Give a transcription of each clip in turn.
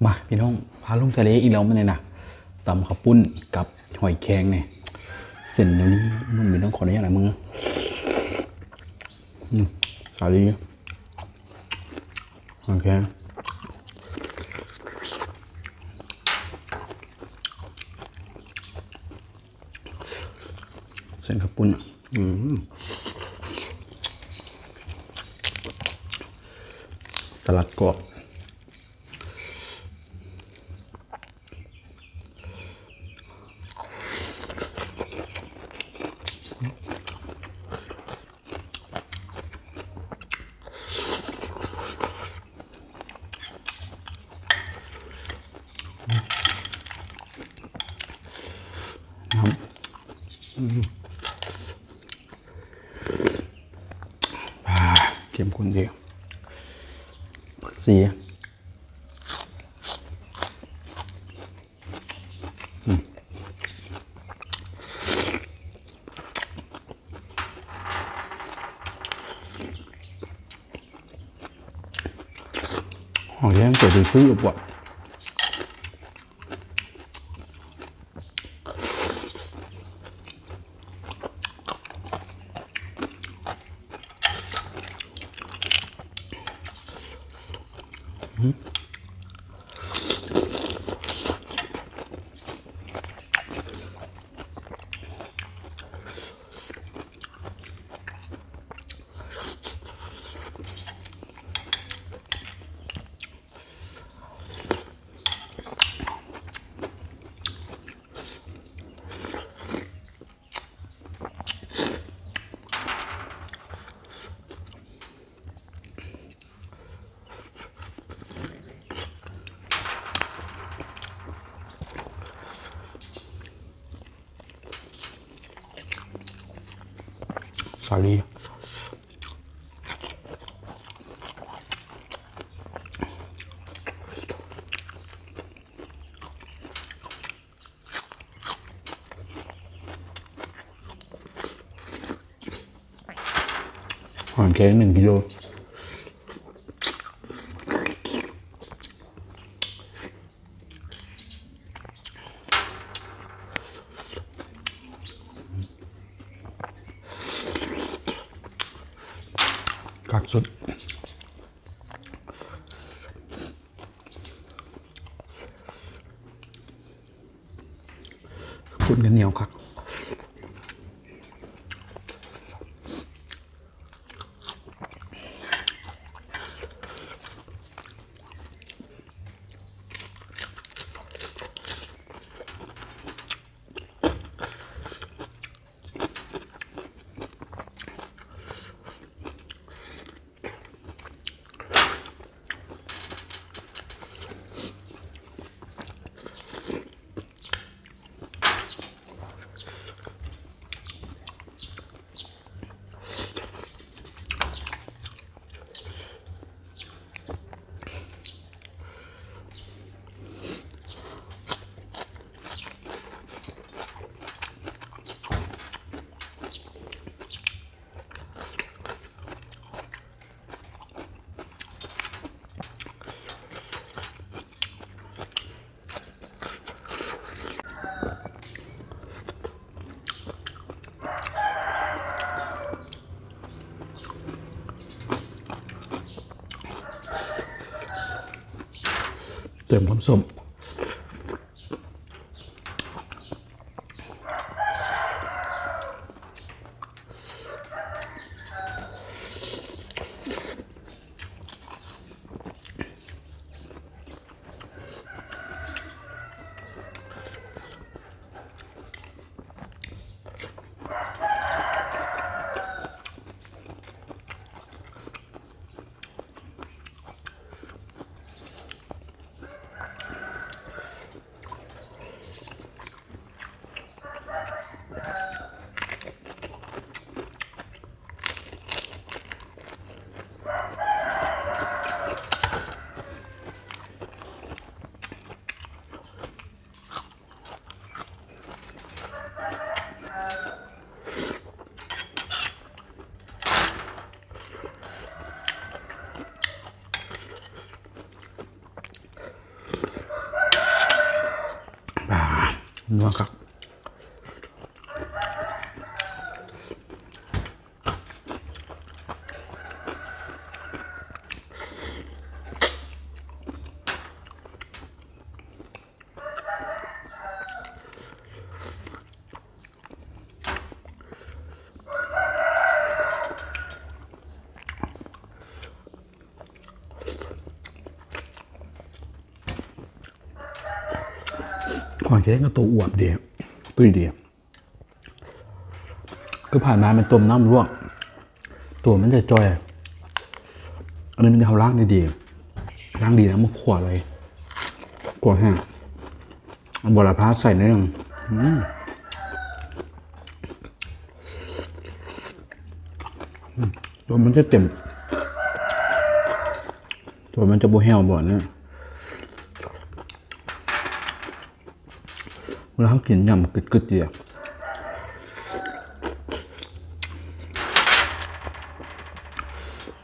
ມາພີ່ນ້ອງ ພາລົງທະເລອີກແລ້ວມື້ນີ້ນະ ຕຳເຂົ້າປຸ້ນກັບຫອຍແຄງນີ້ ເສັ້ນແນວນີ້ນຸ່ມ ພີ່ນ້ອງ ຂໍອະນຸຍາດນະ ມື້ ອືມ ສາລີ ຫອຍແຄງ ເສັ້ນເຂົ້າປຸ້ນ ອືມ ສະຫຼັດກອບ. ນ້ຳ ອືມ ອ່າ ເຂັ້ມຂຸ້ນດີ ຜັກຊີ ອືມ ຫອຍແຄງຕົວຄືໆ ປວດ. ສາລີ ຫອຍແຄງໜຶ່ງກິໂລ. ຄັກສຸດ. ປຸ້ນກັນໜຽວຄັກ. ເຕີມຄວາມສົ້ມ. ເ ນົວຄັກ. ຂອງແທ້ກໍໂຕອວບເດ້ ຕຸ້ຍເດ້. ຄືຜ່ານມາແມ່ນຕົ້ມນ້ຳລວກ ຕົວມັນຈະຈ່ອຍ. ອັນນີ້ມັນຈະ ເຮົາລ້າງດີໆ ລ້າງດີແລ້ວມາຂົ້ວເລີຍ ຂົ້ວແຫ້ງ ເອົາບົວລະພາໃສ່ໜ້ອຍໜຶ່ງ. ອືມ ຕົວມັນຈະເຕັມ ຕົວມັນຈະບໍ່ແຫ້ວບໍ່ນີ້. ເວລາເຮົາກິນຫຍ້ຳກຶດໆ ເດ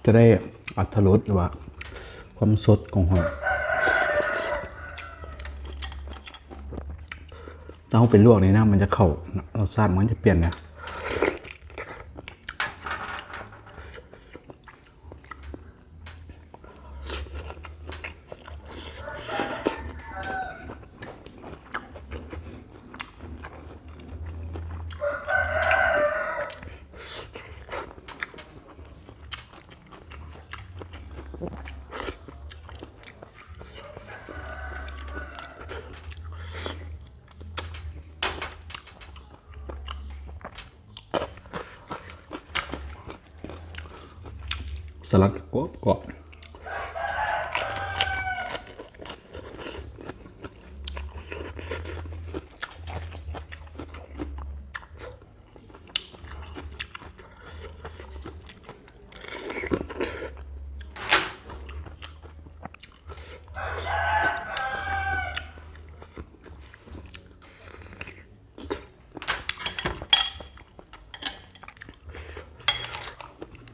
ຈະໄດ້ອາດຖະລົດ ຫຼືວ່າຄວາມສົດຂອງຫອຍ. ຖ້າເຮົາໄປລວກນີ້ນະ ມັນຈະເຂົ້າ ລົດຊາດມັນຈະປ່ຽນນະ. ສະຫຼັດກໍກອບໆ.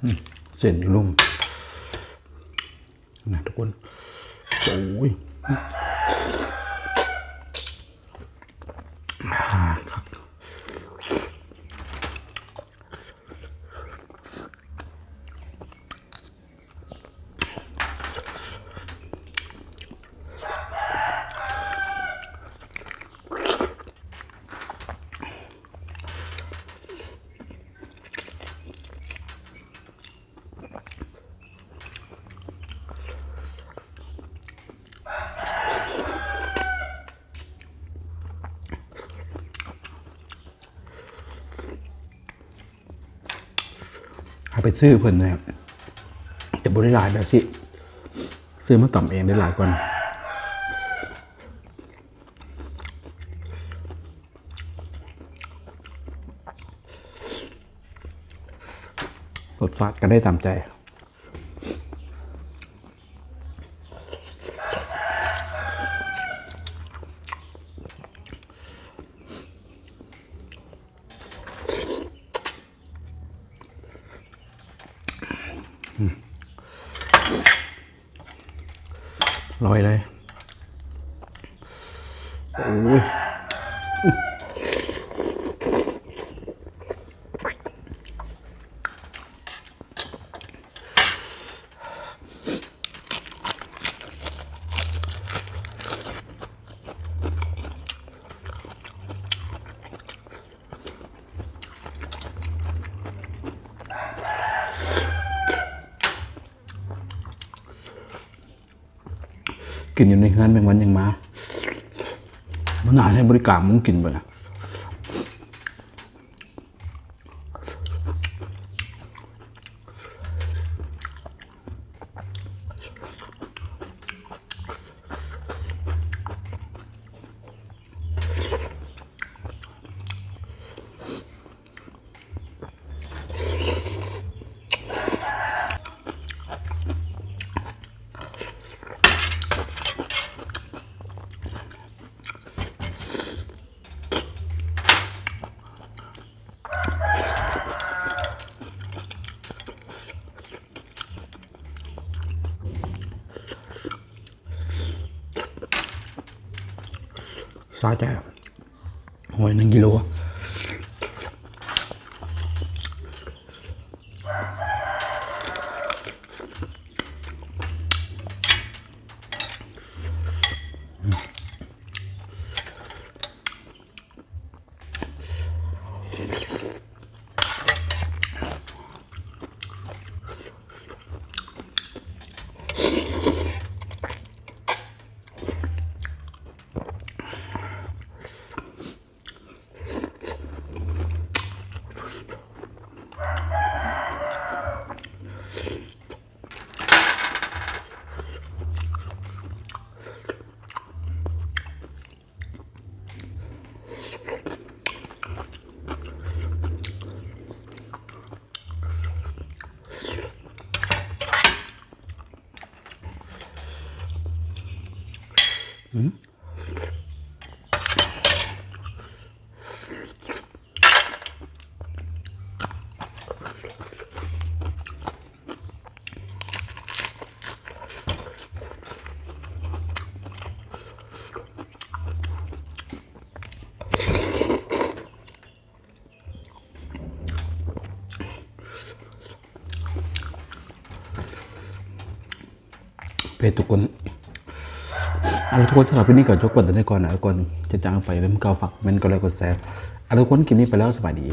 ອືມ ເສັ້ນຢູ່ລຸ່ມນະທຸກຄົນ. ໂອ້ຍ ຄັກ. ຖ້າໄປຊື້ເພິ່ນນີ້ ຈະບໍ່ໄດ້ຫຼາຍແບບຊີ້ ຊື້ມາຕຳເອງໄດ້ຫຼາຍກວ່າ. ລົດຊາດກໍໄດ້ຕາມໃຈ. ລອຍເລີຍ ໂອ້ຍ. ກິນຢູ່ໃນເຮືອນແມງວັນຍັງມາ ມັນໜ້າໃຫ້ບໍລິການມັນກິນເບິດນະ. ສະໃຈ. ໂອ້ຍ ໜຶ່ງກິໂລ. ເພດທຸກຄົນ. ເອົາລະທຸກຄົນ ສຳລັບຄລິບນີ້ກໍຈົບກັນເທົ່ານີ້ກ່ອນນະທຸກຄົນ. ຈະຈາກໄປ ຢ່າລືມເຂົ້າຝາກຄອມເມັນ ກົດໄລກ໌ ກົດແຊ. ເອົາລະທຸກຄົນ ຄລິບນີ້ໄປແລ້ວ ສະບາຍດີ.